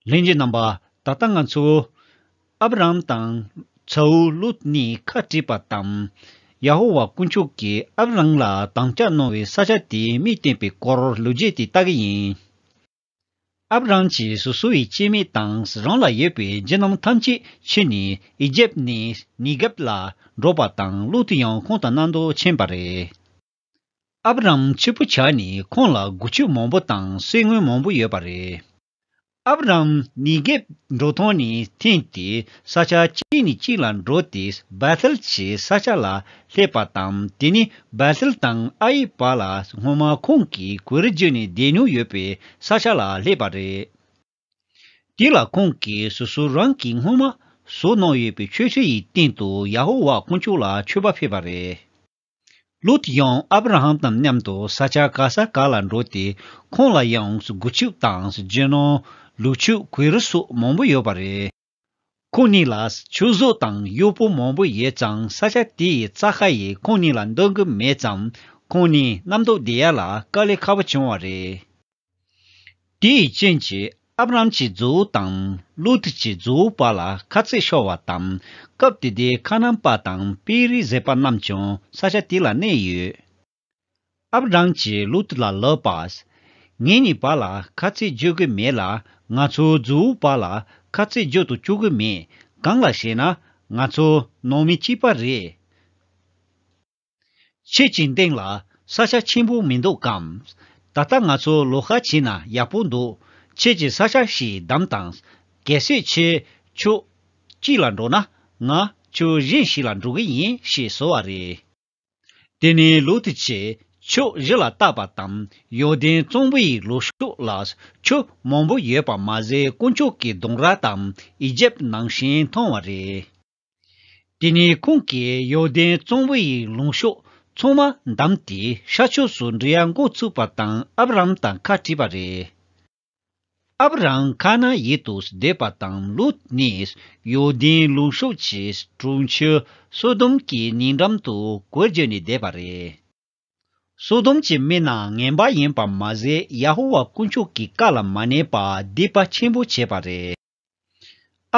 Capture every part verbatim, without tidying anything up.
ལྷན་རྒྱས་རྣམ་པ། ད་ལྟ་ང་ཚོ་ཨབ་རམ་དང་ཚ་བོ་ལུད་གཉིས་ཁ་བྲལ་བ་དང་། ཡ་ཧོ་ཝཱ་དཀོན་མཆོག་གིས་ཨབ་རམ་ལ་དམ་བཅའ་གནང་བའི་ས་ཆ་དེའི་མིང་བསྟན་པའི་སྐོར་ལོ་རྒྱུས་དེ་ལྟ་གི་ཡིན། ཨབ་རམ་གྱིས་སོ་སོའི་སྐྱེ་དམན་དང་རང་ལ་ཡོད་པའི་རྒྱུ་ནོར་ཐམས་ཅད་ཁྱེར་ནས་ཨི་ཇེབ་ནས་ནི་གེབ་ལ་འགྲོ་བ་དང་། ལུད་ཡང་ཁོང་དང་མཉམ་དུ་ཕྱིན་པ་རེད། ཨབ་རམ་ཕྱུག་པོ་ཆགས་ནས་ཁོང་ལ་སྒོ་ཕྱུགས་མང་པོ་དང་སྲིན་བུ་མང་པོ་ཡོད་པ་རེད། ཨབ་རམ་ནི་གེབ་འགྲོ་ཐོག་ནས་འཐེན་ཏེ་ས་ཆ་གཅིག་ནས་གཅིག་ལ་འགྲོ་སྟེ་བེ་ཐེལ་གྱི་ས་ཆ་ལ་སླེབས་པ་དང་། དེ་ནས་བེ་ཐེལ་དང་ཨ་ཡི་བར་ལ་སྔོན་མ་ཁོང་གིས་གོས་རི་བརྗེས་ནས་བསྡད་མྱོང་ཡོད་པའི་ས་ཆ་ལ་སླེབས་པ་རེད། དེ་ལ་ཁོང་གིས་སོ་སོ་རང་གིས་སྔོན་མ་བཟོ་གནང་ཡོད་པའི་མཆོད་ཁྲི་ཡི་སྟེང་དུ་ཡ་ཧོ་ཝཱ་དཀོན་མཆོག་ལ་མཆོད་པ་ཕུལ་བ་རེད། ལུད་ཡང་ཨབ་ར་ཧམ་དང་མཉམ་དུ་ས་ཆ་ག་ས་ག་ལ་འགྲོ་སྟེ། ཁོང་ལ་ཡང་སྒོ་ཕྱུགས་དང་རྒྱུ་ནོར། ལུག་ཕྱུགས། གོས་རི་སོགས་མང་པོ་ཡོད་པ་རེད། ཁོང་གཉིས་ལ་ཕྱུགས་ཟོག་དང་གཡོག་པོ་མང་པོ་ཡོད་ཙང་། ས་ཆ་དེའི་རྩྭ་ཤ་ཡིས་ཁོང་གཉིས་ལ་འདང་གི་མེད་ཙང་། ཁོང་གཉིས་རྣམ་རྟོག་བསྡད་ཡ་ལ་དཀའ་ལས་ཁག་པོ་བྱུང་བ་རེད། དེའི་རྐྱེན་གྱིས་ཨབ་རམ་གྱི་རྫི་བོ་དང་ལུད་ཀྱི་རྫི་བོ་བར་ལ་ཁ་རྩོད་ཤོར་བ་དང་། སྐབས་དེ་དུས་ཁ་ནན་པ་དང་པེ་རི་ཟེར་པ་རྣམས་ཀྱང་ས་ཆ་དེ་ལ་གནས་ཡོད། ཨབ་རམ་གྱིས་ལུད་ལ་ལབ་པ། ངེད་གཉིས་བར་ལ་ཁ་རྩོད་རྒྱག་གི་མེད་ལ། ང་ཚོའི་རྫི་བོ་བར་ལ་ཁ་རྩོད་རྒྱག་ཏུ་བཅུག་གི་མེད། གང་ལགས་ཤེ་ན། ང་ཚོ་ནང་མི་གཅིག་པ་རེད། ཁྱེད་ཀྱི་སྟེང་ལ་ས་ཆ་ཆེན་པོ་མི་འདུག་གམ། ད་ལྟ་ང་ཚོ་ལོགས་ཀ་ཕྱིན་ན་ཡག་པོ་འདུག། ཁྱེད་ཀྱིས་ས་ཆ་ཞིག་བདམས་དང་། གལ་སྲིད་ཁྱེད་ཕྱོགས་གཅིག་ལ་འགྲོ་ན། ང་ཕྱོགས་གཞན་ཞིག་ལ་འགྲོ་གི་ཡིན་ཞེས་ཟེར་བ་རེད། དེ་ནས་ལུད་གྱིས་ཕྱོགས་བཞི་ལ་བལྟས་པ་དང་། ཡོར་དན་གཙང་པོ་ཡི་ལུང་ཕྱོགས་ལ་ཆུ་མང་པོ་ཡོད་པ་མ་ཟད། དཀོན་མཆོག་གི་གདུང་ར་དང་ཨི་ཇེབ་ནང་བཞིན་མཐོང་བ་རེད། དེ་ནས་ཁོང་གིས་ཡོར་དན་གཙང་པོ་ཡི་ལུང་ཕྱོགས་ཚང་མ་བདམས་ཏེ། ཤར་ཕྱོགས་སུ་འགྲོ་ཡ་འགོ་ཚུགས་པ་དང་ཨབ་རམ་དང་ཁ་བྲལ་བ་རེད། ཨབ་རམ་ཁ་ནན་ཡུལ་དུ་བསྡད་པ་དང་། ལུད་ནི་ཡོར་དན་ལུང་ཕྱོགས་ཀྱི་གྲོང་ཁྱེར་སོ་དོམ་གྱི་ཉེ་འགྲམ་དུ་གོས་བརྗེས་ནས་བསྡད་པ་རེད། སོ་དོམ་གྱི་མི་རྣམས་ངན་པ་ཡིན་པ་མ་ཟད། ཡ་ཧོ་ཝཱ་དཀོན་མཆོག་གི་བཀའ་ལ་མ་ཉན་པར་སྡིག་པ་ཆེན་པོ་བྱས་པ་རེད།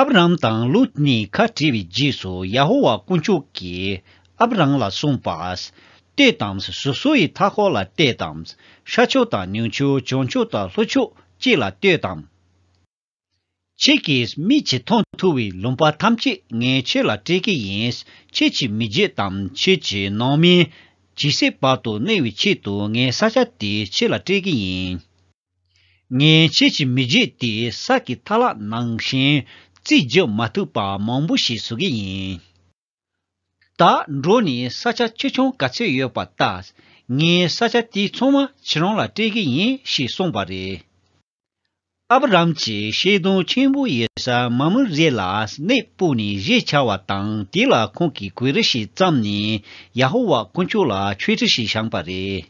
ཨབ་རམ་དང་ལུད་གཉིས་ཁ་བྲལ་བའི་རྗེས་སུ། ཡ་ཧོ་ཝཱ་དཀོན་མཆོག་གིས་ཨབ་རམ་ལ་གསུངས་པ། ལྟོས་དང་། སོ་སོ་ཡི་མཐའ་འཁོར་ལ་ལྟོས་དང་། ཤར་ཕྱོགས་དང་ནུབ་ཕྱོགས། བྱང་ཕྱོགས་དང་ལྷོ་ཕྱོགས་བཅས་ལ་ལྟོས་དང་། ཁྱེད་ཀྱི་མིག་གིས་མཐོང་ཐུབ་པའི་ལུང་པ་ཐམས་ཅད་ངས་ཁྱེད་ལ་སྤྲད་ཀྱི་ཡིན། ཁྱེད་ཀྱི་མི་རྒྱུད་དང་ཁྱེད་ཀྱི་ནང་མི་ཇི་སྲིད་བར་དུ་གནས་པའི་ཆེད་དུ་ངས་ས་ཆ་དེ་ཁྱེད་ལ་སྤྲད་ཀྱི་ཡིན། ངས་ཁྱེད་ཀྱི་མི་རྒྱུད་དེ་ས་གི་མཐའ་ལག་ནང་བཞིན་རྩིས་རྒྱག་མ་ཐུབ་པ་མང་པོ་ཞིག་བཟོ་གི་ཡིན། ད་འགྲོ་ནས་ས་ཆ་ཆེ་ཆུང་ག་ཚོད་ཡོད་པ་ལྟ། ངས་ས་ཆ་དེ་ཚང་མ་ཁྱེད་རང་ལ་སྤྲད་ཀྱི་ཡིན་ཞེས་གསུངས་པ་རེད། ཨབ་རམ་གྱིས་ཤིང་སྡོང་ཆེན་པོ་ཡོད་ས་མ་མུ་རེ་ལ་གནས་སྤོས་ནས་གཞིས་ཆགས་པ་དང་། དེ་ལ་ཁོང་གིས་གོས་རི་ཞིག་བརྩམས་ནས་ཡ་ཧོ་ཝཱ་དཀོན་མཆོག་ལ་མཆོད་ཁྲི་ཞིག་བཞེངས་པ་རེད།